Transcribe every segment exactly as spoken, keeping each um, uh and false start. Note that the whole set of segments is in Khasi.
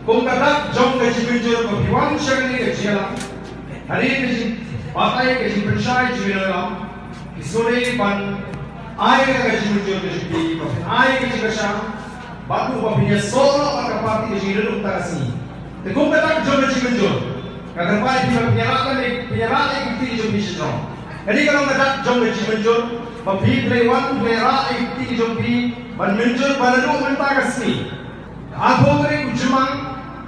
Kum ka dak jong ka jingmynjur ba phi wan sha kane ka jingïalang, ha kane ka jingbatai ka jingpynshai jingïalang, phi sngewdei ban ai ka jingmynjur ka jong phi, ba phin ai ka jingkyrshan bad ruh ba phin ïasoh noh bad ka party ka jingïadon mynta ka sngi. Te kum ka dak jong ka jingmynjur, nga kyrpad ïa phi ba phin ïarap lem, phin ïarap ïa ki kti ki jong phi sha jrong. Kane ka long ka dak jong ka jingmynjur ba phi, phi wan, phi ïarap ïa ki kti ki jong phi ban mynjur ban naduh mynta ka sngi. Arphew tarik u Jymmang,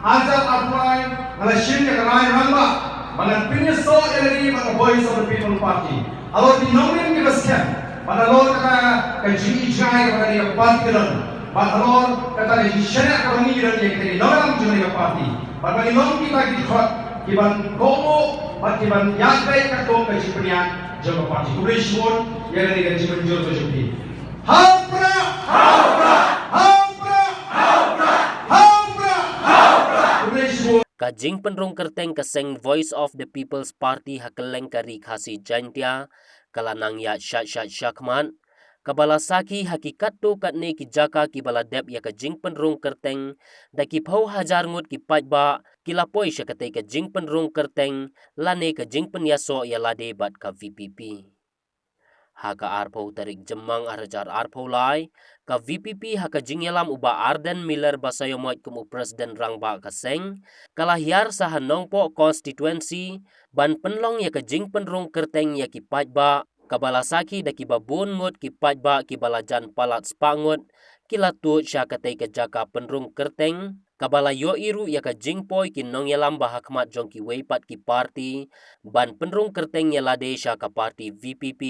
arhajar arphew lai, nga la shim ïa ka rai rangbah ba ngan pynïasoh ïa lade bad ka Voice of the People Party. Halor ki nongrim kiba skhem, bad halor kata ka jingïohi jngai kaba kane ka party ka don, bad halor kata ka jingshaniah kaba ngi don ïa kane ka nongïalam jong kane ka party, bad ba ngi long kita ki dkhot kiban kohnguh bad kiban ïaid beit katkum ka jingpynïaid jong ka party. Khublei shibun ïa kane ka jingmynjur ka jong phi. Ha u Prah! Ha u Prah! Ha u Prah! Ha u Prah! Khublei shibun. Ka jingpynrung kyrteng ka seng Voice of the People's Party ha kylleng ka Ri Khasi Jaintia ka la nang ïaid shat shat shakhmat, kaba la sakhi ha ki katto katne ki jaka kiba la dep ïa ka jingpynrung kyrteng, da ki phew hajar ngut ki paidbah ki la poi sha katei ka jingpynrung kyrteng lane ka jingpynïasoh ïa lade bad ka V P P. Ha ka arphew tarik Jymmang arhajar arphew lai, ka V P P ha ka jingïalam u Bah Ardent Miller Basaiawmoit kum u President Rangbah ka seng, ka la hiar sha ha Nongpoh Constituency ban pynlong ïa ka jingpynrung kyrteng ïa ki paidbah, kaba la sakhi da kiba bun ngut ki paidbah kiba la jan palat spah ngut ki la tuid sha katei ka jaka pynrung kyrteng, kaba la ïohi ruh ïa ka jingpoi ki nongïalam ba ha khmat jong kiwei pat ki party ban pynrung kyrteng ïa lade sha ka party V P P,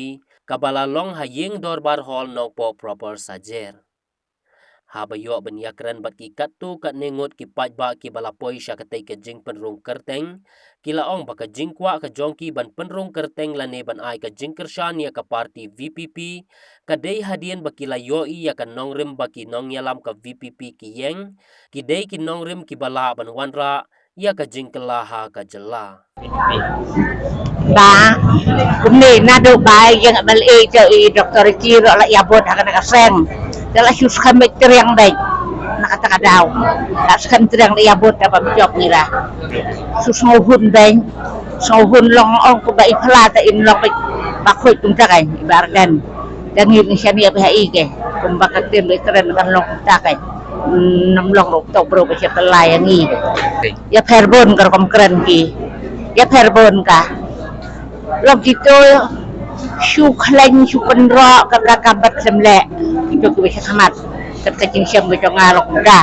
kaba la long ha Ïing Dorbar Hall Nongpoh Proper Sajer. Haba ïoh ban ïakren bad ki katto katne ngut ki paidbah kiba la poi sha katei ka jingpynrung kyrteng, ki la ong ba ka jingkwah ka jong ki ban pynrung kyrteng lane ban ai ka jingkyrshan ïa ka party V P P ka dei hadien ba ki la ïohi ïa ka nongrim ba ki nongïalam ka V P P ki ïeng ki dei ki nongrim kiba lah ban wanrah ïa ka jingkylla ha ka jylla. Ba kumne naduh ba ïeng M L A te i Doctor Ricky ruh la ïabud ha kane ka seng. Te la shu skhem beit triang beit na kata ka daw. La skhem triang la ïabud da ba mjok ngi la. Shu sngewhun beit, sngewhun long ong kumba i phla te in long beit ba khuid kumta kan i Bah Ardent. Te ngi ngi shaniah beit ha i ke kumba ka ktien beit kren kan long kumta kan. Nam long ruh tok bro ba sha pynlai ïa ngi. Ïa pher bun ka rukom kren ki. Ïa pher bun ka. Long kito shu khlaiñ shu pynroh ka ka ka bat sem leh. Kito kiba sha khmat. Kat ka jingshem ba jong nga long ka.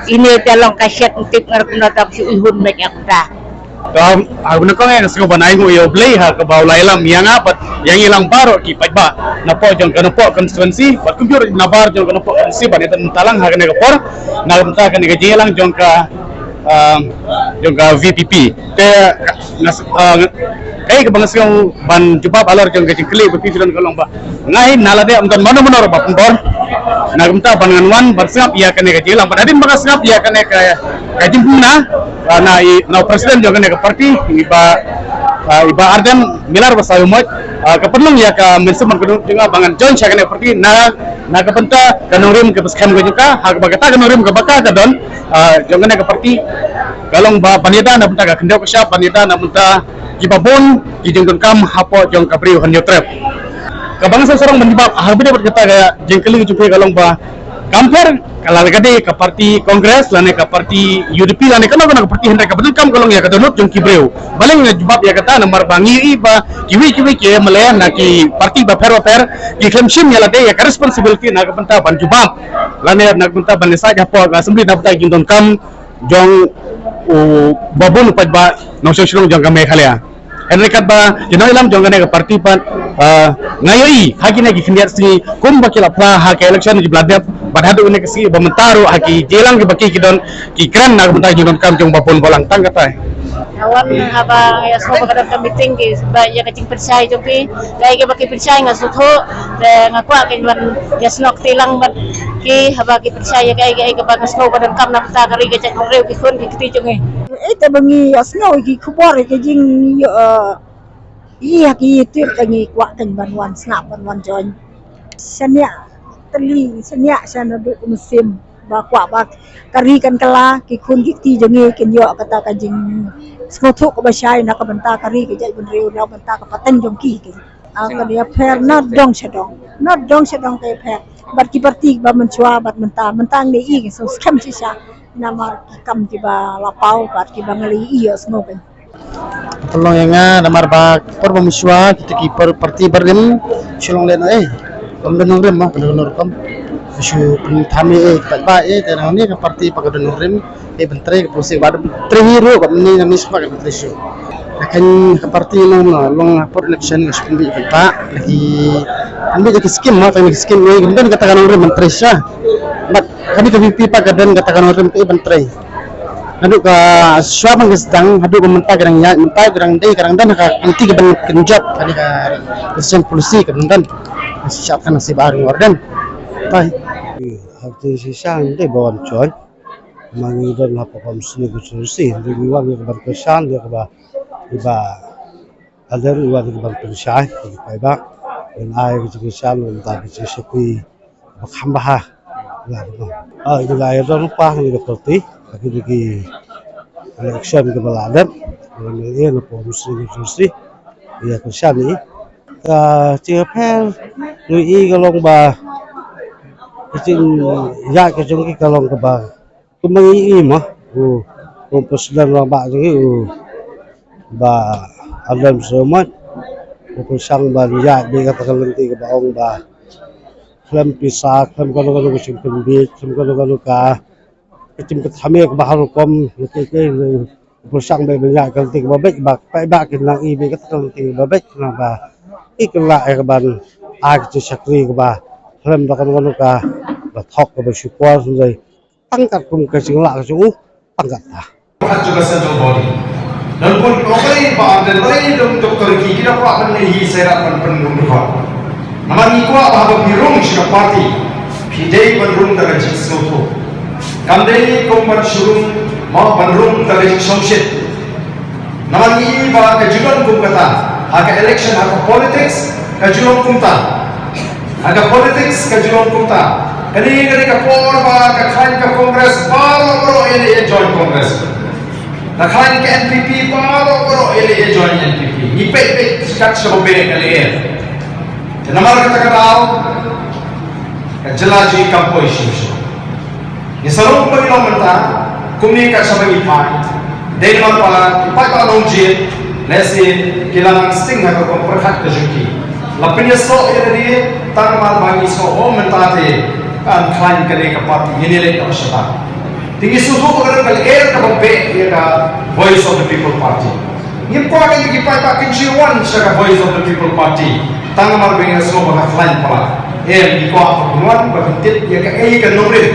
Ine te long ka shet ntip ngar kumno tam shu ihun beit ïa ka. Ka, ah, nyngkong eh nga sngew ban ai nguh ïa U Blei ha kaba u la ïalam ïa nga bad ïa ngi lang baroh ki paidbah napoh jong ka Nongpoh constituency bad kumjuh nabar jong ka Nongpoh constituency bad ïa ta lang ha kane ka por na ka bynta kane ka jingïalang jong ka, ah, jong ka V P P. Te nga s-, ah, nga, kaei kaba nga sngew ban jubab halor jong ka jingkylli ba phi don ka long ba ngai na lade ym don mano mano ruh ba pynbor. Na kumta ban ngan wan ban sngap ïa kane ka jingïalang bad hadien ba nga sngap ïa kane ka, ka jingpynna, ah, na i, na u president jong kane ka party, i Bah, ah, i Bah Ardent Miller Basaiawmoit, ah, ka pynlong ïa ka mynsiem ka jong nga ba ngan join sha kane ka party na, na ka bynta ka nongrim kaba skhem ka jong ka, ha kaba kata ka nongrim kaba ka ka don, ah, jong kane ka party ka long ba ban ïada na bynta ka khyndew ka shyiap, ban ïada na bynta kiba bun ki jingdonkam hapoh jong ka Bri u Hynñiewtrep. Kaba nga sngewsarong ban jubab ha kaba ïadei bad kata ka jingkylli ka jong phi ka long ba kam pher ka la ka dei ka party Congress lane ka party U D P lane kano kano ka party hynrei kaba donkam ka long ïa ka dohnud jong ki briew. Balei nga jubab ïa kata namar ba ngi ïohi ba kiwei kiwei ki M L A na ki party bapher bapher ki khlem shim ïa lade ïa ka responsibility na ka bynta ban jubab lane na ka bynta ban leit sha hapoh ka assembly na ka bynta ka jingdonkam jong u babun u paidbah nongshong shnong jong ka Meghalaya. Hynrei katba ki nongïalam jong kane ka party pat, ah, nga ïohi ha kine ki khyndiat sngi kumba ki la phla ha ka election kiba la dep bad haduh kane ka sngi ba mynta ruh ha ki jingïalang kiba ki ki don ki kren na ka bynta ki jingdonkam jong babun balang tang katai. Nga wan haba nga ïasngew ba ka don ka meeting ki ba ïa ka jingpynshai jong ki, kaei kaba ki pynshai nga sngewthuh, te nga kwah kein ban ïasnoh kti lang bad ki haba ki pynshai ïa kaei kaei kaba nga sngew ba donkam na ka bynta ka ri ka jaitbynriew ki khun ki kti jong ngi. Ïa te ba ngi ïasngew ïa ki khubor ïa ki jing, eh, ïa ki ïa tir ka ngi kwah kein ban wan sngap ban wan join. Shaniah tylli shaniah sha naduh ka mynsiem. Ba kwah ba ka ri kan kylla, ki khun ki kti jong ngi kin ïoh kata ka jingsngewthuh kaba shai na ka bynta ka ri ka jaitbynriew, na ka bynta ka pateng jong ki. Ki, ah, ka ïapher na dong sha dong, na dong sha dong ka ïapher. Bad ki parti ba mynshuwa bad mynta, mynta ngi ïohi ka sngewskhem shisha namar ki kam kiba la paw bad kiba ngi la ïohi ïohsngew kein. Ka pynlong ïa nga namar ba por ba mynshuwa kita ki par-, parti barim shu long lehnohei. Kam don nongrim mo, kam don nongrim. Shu pynthame ei, paidbah ei, te nangne ka parti ba ka don nongrim, ei ban trei ka policy ba don trei hi ruh, ba mynne nangne shu ba ka trei shuh. Ka khein ka parti mo, mo long ha por election ka shu pynbeit paidbah, lagi pynbeit ki skim mo, pynbeit ki skim ei, kam don kata ka nongrim ban trei shuh. Bad kane ka VPP pat ka don kata ka nongrim ka ei ban trei. Haduh ka shuwa ban ka sdang, haduh ka mynta ka dang ïaid, mynta ka dang dei, ka dang don ha ka kynti ka ban kynjat, kane ka Christian policy ka dang don. Shisha kan nasi ba ring orden. Tai. Hangta shisha ngi dei ba wan join. Ma ngi don ha Pakuan Muslim Constituency, ngi wan ïa ka ban kyrshan, ïa ka ba, ïa ba Aden wan ban pynshai, ban paidbah. Ban ai ka jingkyrshan, ban ai ka jingshakri ba kham bha. Lah, ba. Ah, ïa la ïa don pa, ïa ka party, ha kine ki election kiba la dep, ïa la ïa na pom sini sini, ïa ka shan ni. Ka jingpher, ngi i ka long ba, ka jingïaid ka jong ki ka long kaba Kumba ngi i mo, u, u president rangbah jong ngi u Bah Ardent Mr Moit, u pyrshang ban ïaid beit kata ka lynti kaba ong ba khlem pisa, khlem kano kano ka jingpynbiej, khlem kano kano ka, ka jingpynthame kaba har rukom, ïa kiei kiei, u pyrshang ban ïaid ka lynti kaba beit, ba paidbah kin nang i beit kata ka lynti kaba beit, khnang ba i kylla ïa kaban ai ka jingshakri kaba khlem da kano kano ka, ba thok kaba shu por shu dei. Tang katkum ka jinglah ka jong u, tang katta. Kat jong ka central body. Don bun kawei ba, don bun Doctor Ricky, ki da kwah ban leh hi, sa ïarap ban pynrung ruh. Namar ngi kwah ba haba phi rung sha ka party, phi dei ban rung da ka jingsngewthuh. Kam dei kum ban shu rung, mo ban rung da ka jingshongshit. Namar ngi i ba ka ju long kumta, ha ka election, ha ka politics, ka ju long kumta. Ha ka politics, ka ju long kumta. Kane, kane ka por ba ka khlaiñ ka Congress baroh baroh ïa leh ïa join Congress. Ka khlaiñ ka NPP baroh baroh ïa leh ïa join NPP. Ngi peit peit kat shaba beh ka lyer. Te namar kata ka daw, ka jylla jong ngi kam poi shim shim. Ngi sa long kumba ngi long mynta, kumne kat shaba ngi phai. Dei namar ba ki paidbah nongjied, lehse ki la nang sting ha ka rukom pyrkhat ka jong ki. La pynïasoh ïa lade, tang namar ba ngi sngew ba mynta te kan khlaiñ kane ka party, ngin ïaleh kaba shata. Te ngi sngewthuh ba ka don ka lyer kaba beh ïa ka Voice of the People Party. Ngim kwah ba ki paidbah kin shu wan sha ka Voice of the People Party tang namar ba ngi sngew ba ka khlaiñ palat. Em, ngi kwah ba phin wan ba phin tip ïa kaei ka nongrim.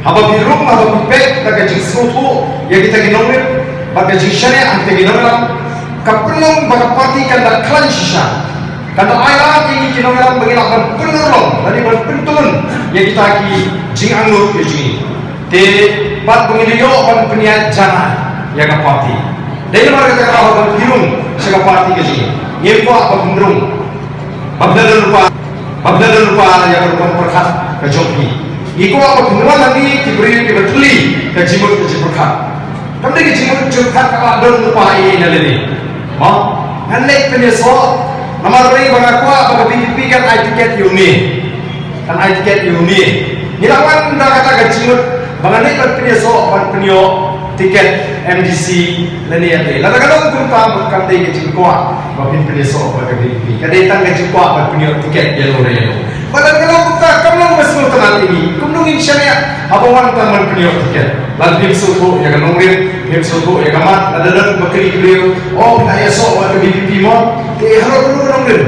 Haba phi rung, haba phi peit da ka jingsngewthuh ïa kita ki nongrim bad ka jingshaniah ha kita ki nongïalam, ka pynlong ba ka party kan da khlaiñ shisha. Kan da ai lad ïa ngi ki nongïalam ba ngin lah ban pynurlong lane ban pyntyllun ïa kita ki jingangnud ka jong ngi. Te bad ba ngin ïoh ban pynïaid janai ïa ka party. Dei namar kata ka daw haba phi rung sha ka party ka jong ngi, ngim kwah ba phin rung ba phin don lypa, ba phin don lypa ïa ka rukom pyrkhat ka jong phi. Ngi kwah ba phin wan hangne ki briew kiba thylli ka jingmut ka jingpyrkhat. Kam dei ka jingmut jingpyrkhat kaba don lypa ïa ngi na lade. Mo, ngan leit pynïasoh namar ba nga kwah ba ka VPP kan ai tiket ïa une. Kan ai tiket ïa une. Ngi la wan da kata ka jingmut ba ngan leit ban pynïasoh ban pynïoh tiket MDC lane MLA. Lada ka long kumta, kam dei ka jingkwah ba phin pynïasoh bad ka VPP. Ka dei tang ka jingkwah ban pynïoh tiket ïa lade ïa lade. Bad lada ka long kumta, kam long ba sngewtynnat ïa ngi. Kumno ngin shaniah haba wan tang ban pynïoh tiket? Lada phim sngewthuh ïa ka nongrim, phim sngewthuh ïa ka mat, lada don ba kylli ki briew, oh, phi la ïasoh bad ka VPP mo? Te haroh ka nongrim.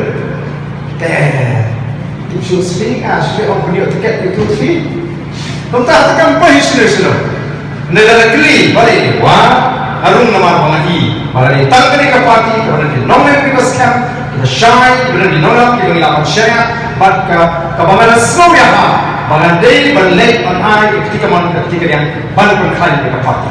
Te, te shu sli nga shu ong pynïoh tiket ïa u tu sli. Kumta te kam poi shuh shuh. Nda lada kylli, balei wa nga rung? Namar ba nga i ba lada tang kane ka party, ba lada ki nongrim kiba skhem, kiba shai, ba lada ki nongrim kiba ngi lah ban shaniah, bad ka, kaba nga la sngew ïa ka ba nga dei ban leit ban ai ka kti kamon ka kti kadiang ban pynkhlaiñ ïa ka party.